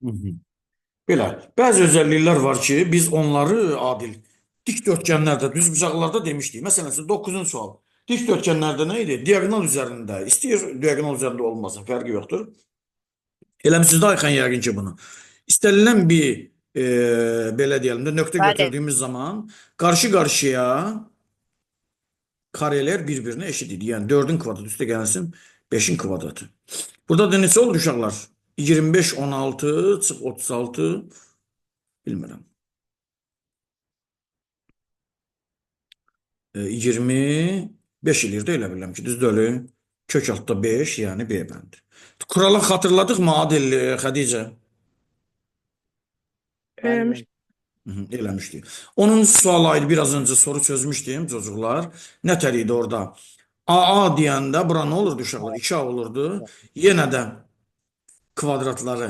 Hı -hı. Belə, bəzi özellikler var ki, biz onları Adil dikdörtgenlerde, düzbucaqlarda demişdik. Məsələn, 9-cu sual. Dikdörtgenlerde nə idi? Diagonal üzərində. İstəyir diagonal üzərində olmasın, fərqi yoxdur. Eləmisiniz də Ayxan yəqin ki bunu. İstənilən bir belə deyəlim də nöqtə Bəli. götürdüyümüz zaman qarşı qarşıya kareler birbirine eşit idi. Yəni 4-ün kvadratı üstə gəlsin 5-in kvadratı. Burada da neçə oldu uşaqlar? 25, 16, çıx 36, bilmirəm. 25 eləyir də elə bilirəm ki, düz deyil. Kök altda 5, yəni B bəndi. Kuralı xatırladıq mı Adil, Xədicə? Eləmiş. Eləmişdik. 10-cu suala aid biraz öncə soru çözmüşdüm çocuklar. Nə tər idi orada? AA deyəndə bura nə olurdu uşaqlar? 2A olurdu. Yenə də kvadratları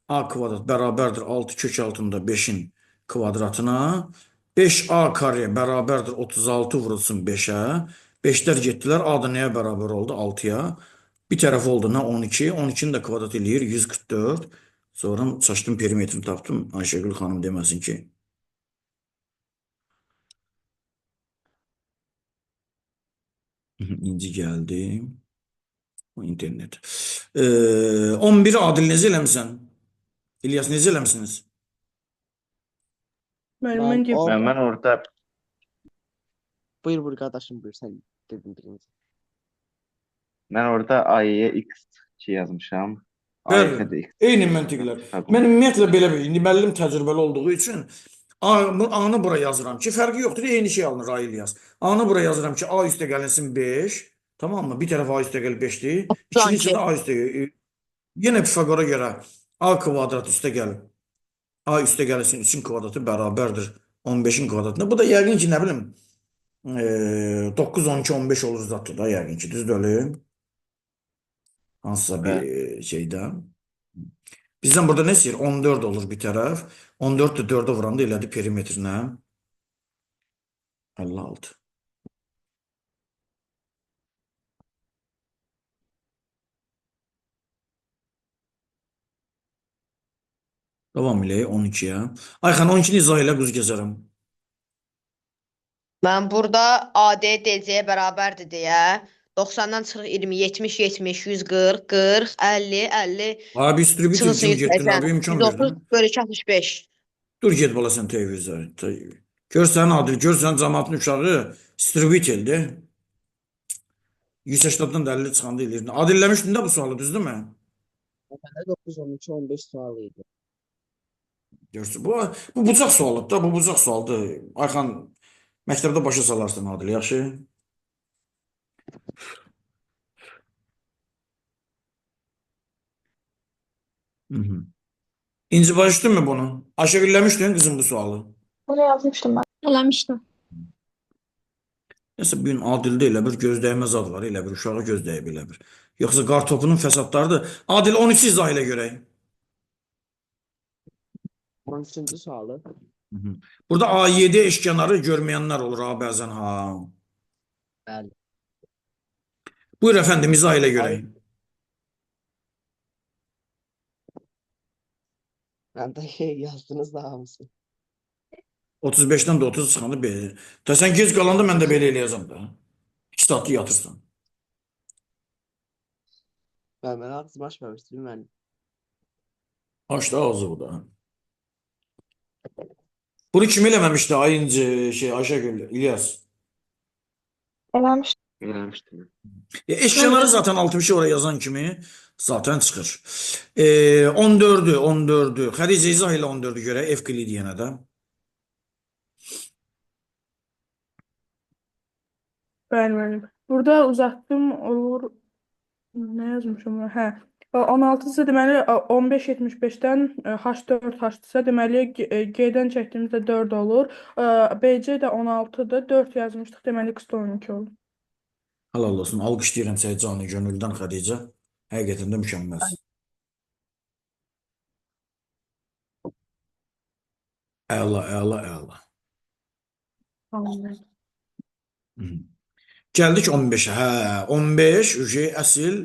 A kvadrat bərabərdir 6 kök altında 5-in kvadratına. 5A kare bərabərdir 36 vurulsun 5-ə. 5-lər getdilər. A da nəyə bərabər oldu? 6-ya. Bir tərəf oldu nə? 12. 12-ni də kvadrat eləyir 144. Sonra çaşdım perimetrini tapdım. Ayşəgül xanım deməsin ki. İnci gəldi. O internet. 11 Adil necə eləmisən? İlyas necə eləmisiniz? Müəllim, Mən mən deyim. Mən orada Buyur buyur qardaşım, buyur sən dedin birinci. Mən orada AY-yə x2 yazmışam. Bəli, AF də x. eyni məntiqlər. Mən ümumiyyətlə belə bir, indi müəllim təcrübəli olduğu üçün A-nı bura yazıram ki, fərqi yoxdur, eyni şey alınır A İlyas. A-nı bura yazıram ki, A üstə gəlinsin 5, tamam mı? Bir tərəf A üstə gəl 5-dir, ikincisi də A üstə yenə Pifaqora görə A kvadrat üstə gəl. A üstə gəlinsin 3-ün kvadratı bərabərdir 15-in kvadratına. Bu da yəqin ki, nə bilim, 9, 12, 15 olur zaten da yəqin ki, düz deyil? Hansısa bir şeydə. Bizdən burada nə istəyir? 14 olur bir tərəf. 14 də 4-ə vuranda elədi perimetrinə. 56. Davam eləyək 12-yə. Ayxan 12-ni izah elə, quz gəzərəm. Mən burada AD DC bərabərdir deyə 90-dan çıxırıq 20, 70, 70, 140, 40, 50, 50, Abi distributor çıxılsın kimi getdin 180, abi, imkan 130 verdin. bölü 2, 65. Dur get bala sən televizora. Görsən Adil, görsən cəmaatın uşağı distributordur. 180-dan da 50 çıxanda eləyirdin. Adil eləmişdin də bu sualı, düzdürmü? Məndə 9, 12, 15 sual idi. Görsən, bu bucaq sualıdır da, bu bucaq sualıdır. Ayxan, məktəbdə başa salarsan Adil, yaxşı? Hı -hı. İnci başa düşdün mü bunu? Ayşəgül eləmişdin qızım bu sualı. Bunu yazmıştım ben. Eləmişdim. Nəsə bu gün Adildə elə bir gözdəyməz ad var, elə bir uşağı gözdəyib elə bir. Yoxsa qar topunun fəsadlarıdır. Adil 13 izah elə görək. 13-cü sualı. Hı -hı. Burada A7 eşkənarı görməyənlər olur ha bəzən ha. Bəli. Buyur əfəndim izah elə görək. Məndə yazdınız da hamısı. 35-dən də 30 çıxanda belə. Da sən gec qalanda mən də belə eləyəcəm də. 2 saat yatırsan. Mən ağzım açmamışdım mən. Aç da ağzı bu da. Bunu kim eləməmişdi? Ay İnci, şey Ayşəgül, İlyas. Eləmişdim. Eləmişdim. Eşkənarı zaten 60-ı oraya yazan kimi zaten çıxır. 14-ü, 14-ü. Xədicə izah elə 14-ü görək. Evklid yenə də. Bəli, müəllim. Burada uzatdım olur. Nə yazmışam? Hə. 16 isə deməli 15.75-dən H4 H-dırsa deməli G-dən çəkdiyimizdə 4 olur. BC də 16-dır. 4 yazmışdıq. Deməli x də 12 olur. Halal olsun. Alqışlayıram səni canı gönüldən Xədicə. Həqiqətən də mükəmməlsin. Əla, əla, əla. Tamam. Gəldik 15-ə. Hə, 15 uje əsl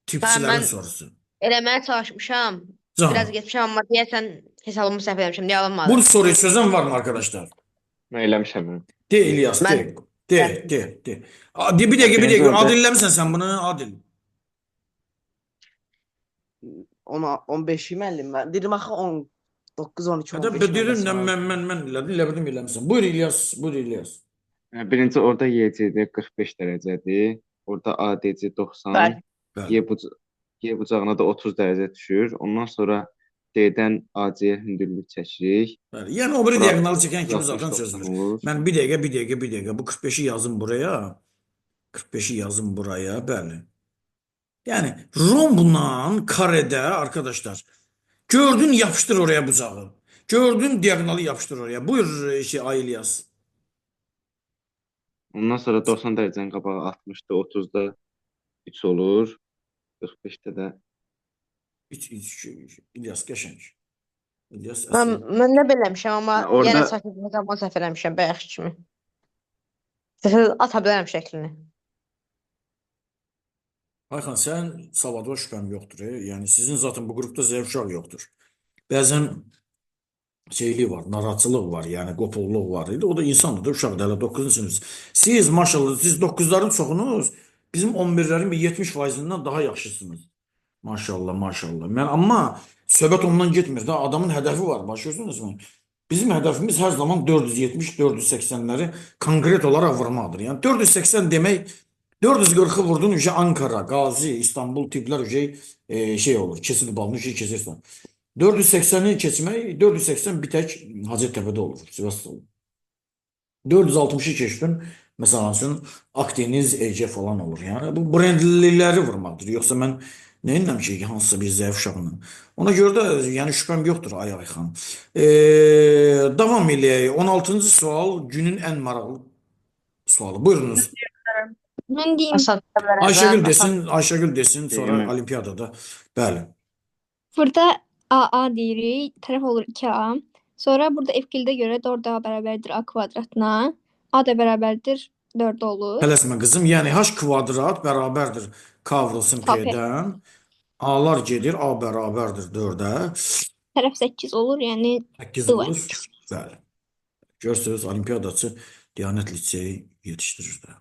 tipçilərin Mən sorusu. eləməyə çalışmışam. Canım. Biraz getmişəm amma deyəsən hesabımı səhv eləmişəm deyə alınmadı. Bu soruyu çözen var mı arkadaşlar? Mən eləmişəm. Mən. De İlyas, Mən de. De, de, de. De, bir dakika, bir Birinci dakika. orada Adil eləmisən sən bunu, Adil. 10 15-i müəllim mən. Dedim axı 10 9 12 Hədə 15 dedim mən mən elədim, elə bildim eləmisən. Buyur İlyas, buyur İlyas. Birinci orada YCD 45 dərəcədir. Orada ADC 90, Bəli. Bəli. Y bucağına da 30 dərəcə düşür. Ondan sonra D-dən AC-yə hündürlük çəkirik. Bəli. Yəni o biri Bura diagonalı çəkən kimi 160 zaten 90 çözülür. olur. Mən bir dəqiqə, bir dəqiqə, bir dəqiqə. Bu 45-i yazın buraya. 45-i yazın buraya. Bəli. Yəni rombla karedə arkadaşlar. Gördün yapıştır oraya bucağı. Gördün diagonalı yapıştır oraya. Buyur şey Ay İlyas. Ondan sonra 90 dərəcənin qabağı 60-da, 30-da 3 olur. 45-də də 3 3 3 İlyas qəşəng. İlyas Mən əsl. mən nə beləmişəm amma Ha, orada- yenə səhv hesabımı səhv eləmişəm bayaqki kimi. İstəsəniz ata bilərəm şəklini. Ayxan sən savadıma şübhəm yoxdur. Yəni sizin zaten bu qrupda zəif uşaq yoxdur. Bəzən şeylik var, narahatçılıq var, yəni qopulluq var idi. O da insandır da, uşaq da hələ 9-cu sinif. Siz maşallah siz 9-ların çoxunuz bizim 11-lərin bir 70%-dən daha yaxşısınız. Maşallah, maşallah. Mən amma söhbət ondan getmir də. Adamın hədəfi var, başa düşürsünüzmü? Bizim hədəfimiz hər zaman 470, 480-ləri konkret olaraq vurmaqdır. Yəni 480 demək 440-ı vurdun uje Ankara, Gazi, İstanbul tiplər uje şey olur. Kesit balını uje keçirsən. 480-i keçmək, 480 bir tək Hacettepe'də olur, Sivas'ta olur. 460-ı keçdin, məsəl üçün Akdeniz, Ege falan olur. Yəni bu brendliləri vurmaqdır. Yoxsa mən nə edirəm ki, hansısa bir zəif uşaqla. Ona görə də yəni şübhəm yoxdur ay Ayxan. Davam eləyək. 16-cı sual günün ən maraqlı sualı. Buyurunuz. Mən deyim, Asan tuta bilərəm. Ayşəgül Asan. desin, Ayşəgül desin, sonra Deyim. olimpiyadada. Bəli. burada AA deyirik, tərəf olur 2A. Sonra burada Evklidə görə 4A bərabərdir A kvadratına. A da bərabərdir 4 olur. Tələsmə qızım. Yəni h kvadrat bərabərdir K vurulsun KP. P-dən. A-lar gedir, A bərabərdir 4-ə. Tərəf 8 olur, yəni 8 D olur. Bəli. Görürsünüz, olimpiyadaçı Diyanət Liseyi yetişdirir də.